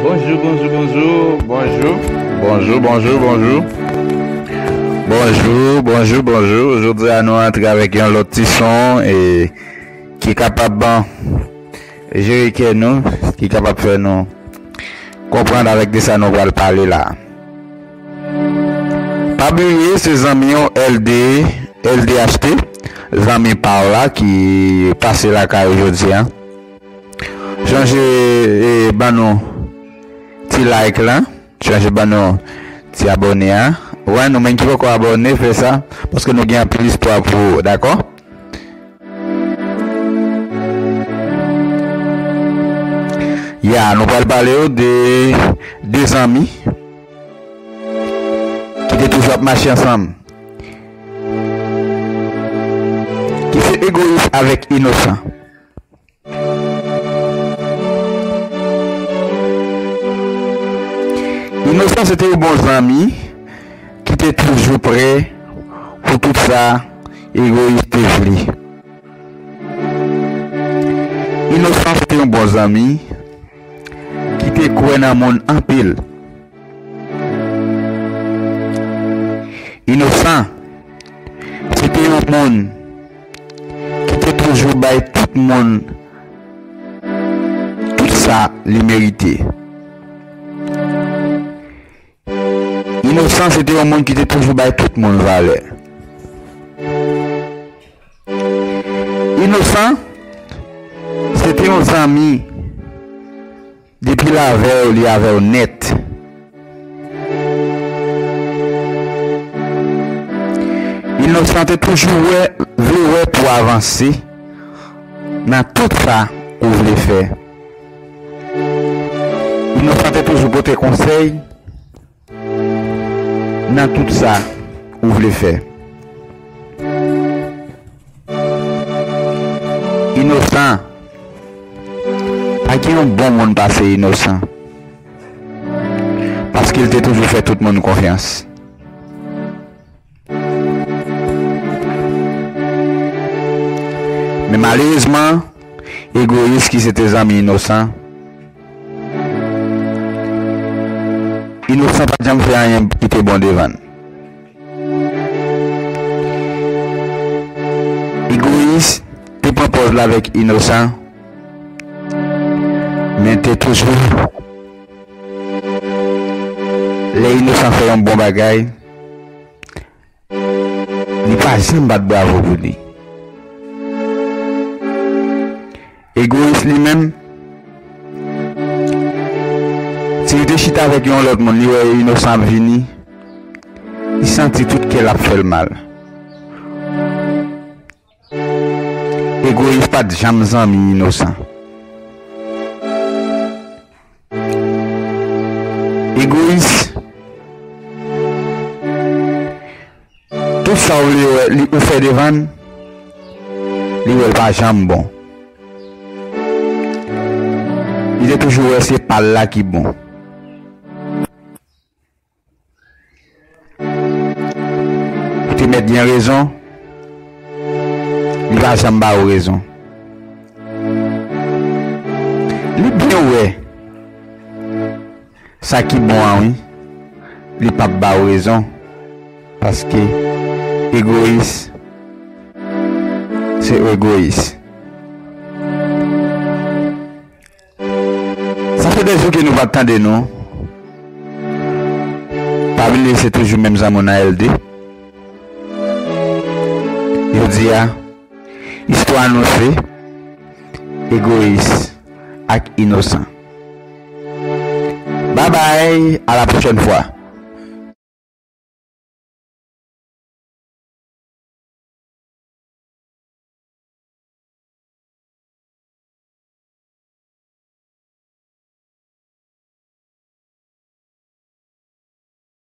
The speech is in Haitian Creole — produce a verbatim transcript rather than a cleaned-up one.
Bonjou, bonjou, bonjou, bonjou. Bonjou, bonjou, bonjou. Bonjou, bonjou, bonjou. Jodi a nou antre avèk yon lòt ti son e ki kapab ban jere kè nou, ki kapab fè nou konprann avèk de sa nou pral pale la. Pa bliye, se zanmi w L D, L D H T, zanmi pa w la ki pase lakay ou jodi a. Chonje, e, ban nou ti like la. Chonje ban nou ti abòne a. Wè, nou menm ki poko abòne, fè sa, paske nou gen anpil istwa pou ou, dakò? Ya, nou pral pale yo de de zanmi ki te toujou ap mache ansanm, ki se Egoyis avèk Inosan. Inosan se te yon bon zanmi ki te toujou prè pou tout sa Egoyis te vle. Inosan se te yon bon zanmi ki te kwè nan moun anpil. Inosan se te yon moun ki te toujou bay tout moun tout sa li merite. Inosan se te yon moun ki te toujou bay tout moun valè. Inosan se te yon zanmi, depi l avè w, li avè w nèt. Inosan te toujou wè, vle wè pou avanse nan tout sa ou vle fè. Inosan te toujou pote konsèy nan tout sa ou vle fè. Inosan. Pa gen yon bon moun pase Inosan. Paske l te toujou fè tout moun konfyans. Men malerezman, Egoyis ki se te zanmi Inosan, Inosan pa t janm fè anyen ki te bon devan l. Egoyis te pran pòz la avèk Inosan, men te toujou, lè Inosan fè yon bon bagay, li pa janm bat bravo pou li. Egoyis li menm, si li te chita avèk yon lòt moun, li wè Inosan ap vini, li santi tout kè l ap fè l mal. Egoyis pa t janm zanmi Inosan. Egoyis, tout sa w vle wè, li, ou fè devan l, li wè l pa janm bon. Li te toujou wè se pa l la ki bon. Ou te mèt gen rezon, li pa janm ba ou rezon. Li byen wè sa ki bon an, wi. Li p ap ba ou rezon, paske egoyis se egoyis. Sa fè de jou ke nou pa t tande nou. Pa bliye se toujou menm zanmi w nan L D. Jodi a, istwa nou se Egoyis ak Inosan. Babay, a la pwochèn fwa.